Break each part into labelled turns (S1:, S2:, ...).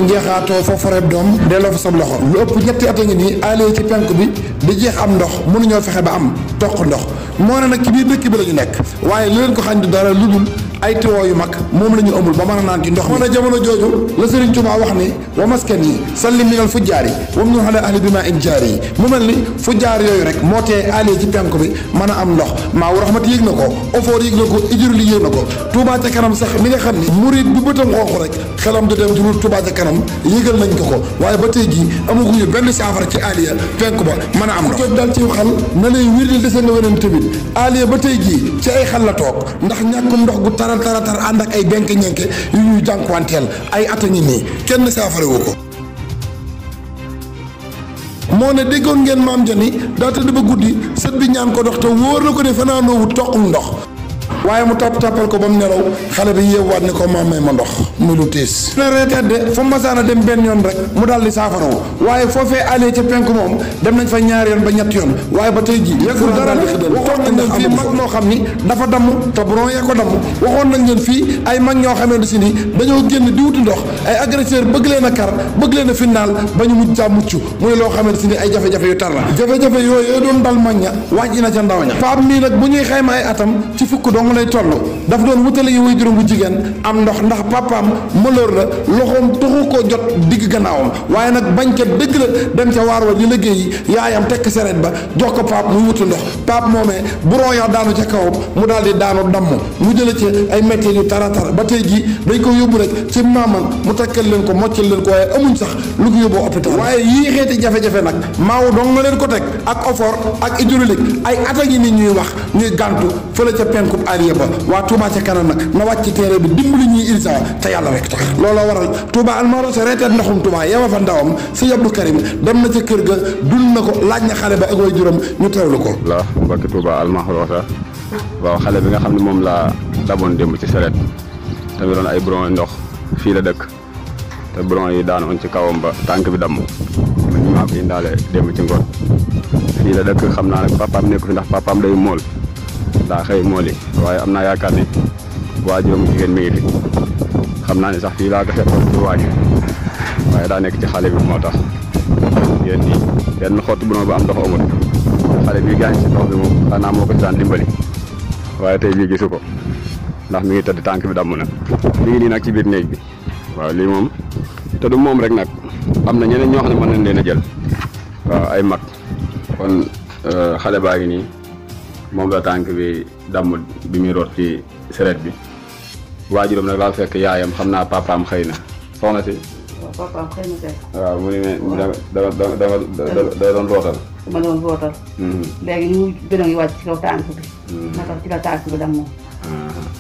S1: njeexaatoo fa foreb doom delloo fa sab loxo lu ëpp ñetti at a ngi nii alee ci penku bi di jeex am ndox mënuñoo fexe ba am toq ndox moo ne nag ci biir dëkk bi la ñu nekk waaye li leen ko xañ du dara lu dul ay tiwoo yu mag moom la ñu amul ba mën a naan ci ndox moo ne jamono jooju la Sëriñ Tuubaa wax ni wa maskan yi salli minal fujjaar yi wam ñu xale ahli bi ma in jaar yi mu mel ni fujjaar yooyu rek moo tee alee ci penku bi mën a am ndox maa wu raxmat yëg na ko ofoor yëg na ko ijur li yëg na ko Touba ca kanam sax mi nga xam ni murid bu bëtam xooxu rek xelam du dem ci Touba ca kanam yëgal nañ ko waaye ba tey jii amaguñu benn saafara ci aliya penku ba mën a am ndox daal ci xal na lay wirdil dese nga weneen tamit aliya ba tey jii ci ay xal la toog ndax ñàkkum ndox gu tarar ànd ak ay benk ñenke yu ñuy jànkuwanteel ay at a ngi nii kenn saafara wu ko moo ne déggoon ngeen maam jani daa tëdd ba guddi sët bi ñaan ko ndox te wóor na ko ne fanaanoo wut toqum ndox waaye mu tàppal ko ba mu nelaw xale bi yeewaat ne ko maam may ma ndox muy lu tiis na reeteet de fa masaana dem benn yoon rek mu daal di saafarawu waaye foofee alee ca penku moom dem nañ fa ñaari yoon ba ñett yoon waaye ba tey ji yëgul dara waxoon nañ leen fii mag moo xam ni dafa damm te bron yee ko damm waxoon nañ leen fii ay mag ñoo xamante si ni dañoo génn di wuti ndox ay agresseur bëgg leen a kar bëgg leen a finnaal ba ñu mujj caa mucc muy loo xamante si ni ay jafe-jafe yu tar la jafe-jafe yooyu doon dal mag ña wàcc na ca ndaw ña Pape mii nag bu ñuy xayma ay atam ci fukk dong lay toll daf doon wutale yi way juróom bu jigéen am ndox ndax papaam mëlóor la loxoom taxu ko jot digg gannaawam waaye nag bañ ca dëgg la dem ca waar wa di liggéey yaayam tekk seret ba jox ko Pape muy wuti ndox Pape moomee buron ya daanu ca kawam mu daal di daanu damm mu jële ci ay métti yu taratar ba tey jii dañ ko yóbbu rek ci maaman mu takkal leen ko moccal leen ko waaye amuñ sax lu ko yóbboo hôpital waaye yii xeeti jafe-jafe nag maaw dong nga leen ko teg ak ofor ak hydraulique ay at a ngi ni ñuy wax ñuy gàntu fële ca penkub Aliya ba waa Touba ca kanam nag na wàcc ci terrain bi dimbali ñuy irsa te yàlla rek tax looloo waral Touba almaro sa reeteet ndoxum Touba yeewa fa ndawam si Abdou Karim dem na ca kër ga dund na ko laaj na xale ba ak way juróom ñu teewlu ko
S2: la mbokki Touba almaxroota waaw xale bi nga xam ne moom laa daboon démb ci saret tamit doon ay bron ndox fii la dëkk te bron yi daanoon ci kawam ba tànk bi damm ñu maa ko indaale démb ci ngoon fii la dëkk xam naa nag papaam nekk fi ndax papaam day mool daa xëy mool yi waaye am naa yaakaar ni waajuram jigéen mi ngi fi xam naa ne sax fii laa ko fekkoon ci waañ waaye daa nekk ci xale bi moo tax yéen nii benn xottu bu ba am ndox amul xale bi gaañ si ndox bi moom xanaa moo ko si daan dimbali waaye tey bii gisu ko ndax mi ngi tëdd tànk bi damm na mi ngi nii nag ci biir néeg bi waaw lii moom te du moom rek nag am na ñeneen ñoo xam ne mën nañ leen a jël waaw ay mag kon xale baa ngi nii moom la tànk bi damm bi muy root ci seret bi waajuram nag laa fekk yaayam xam naa papaam xëy na soxna si.
S3: waaw papaam xëy na kay.
S2: waaw mu ne da doon rootal.
S3: ma doon rootal. léegi ñu gën a ngi wàcc ci kaw tànk bi. moo tax ci la tànk bi damm.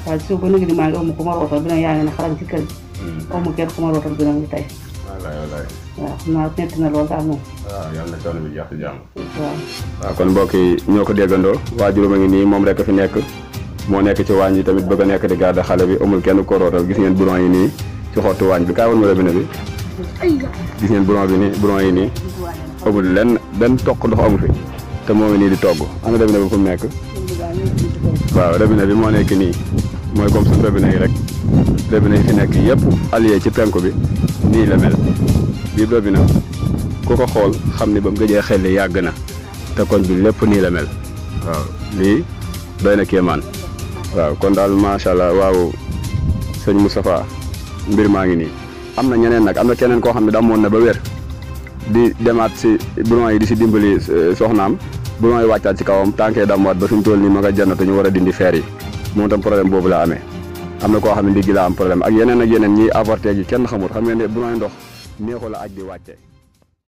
S3: waaye suuf ba nëgë ni maa ngi amu ku ma rootal bi nag yaa ngi ne xaram ci kër gi. amu kenn ku ma rootal bi nag tey.
S2: wallaay.
S3: waaw xam naa metti na lool daal moom.
S2: waaw yàlla na coono bi jeex ci jàmm.
S3: waaw
S2: kon mbokk yi ñoo ko déggandoo waajuram a ngi nii moom rek fi nekk moo nekk ci waañ yi tamit bëgg a nekk di garder xale bi amul kenn ko rootal gis ngeen bouron yi nii ci xottu waañ bi kaay woon ma robinet bi gis ngeen bouron bi nii bouron yi nii amul lenn benn toq ndox amu fi te moo ngi nii di togg ana robinet bi fu mu nekk waaw robinet bi moo nekk nii mooy comme suñu robinet yi rek robinet yi fi nekk yëpp allié ci penku bi nii la mel bii robinet ku ko xool xam ni ba mu gëjee xel yàgg na te koñ bi lépp nii la mel waaw lii doy na kéemaan waaw kon daal macha allah waaw sëñ Moustapha mbir maa ngi nii am na ñeneen nag am na keneen koo xam ne damoon na ba wér di demaat si bouron yi di si dimbali soxnaam bouron yi wàccaat ci kawam tànkee damuwaat ba fi mu toll nii ma nga jannatu ñu war a dindi feer yi moom tam problème boobu la amee am na koo xam ne ndiggi la am problème ak yeneen ñiy avorté gi kenn xamul xam ngeen ne bouron yi ndox neexu la aj di wàcce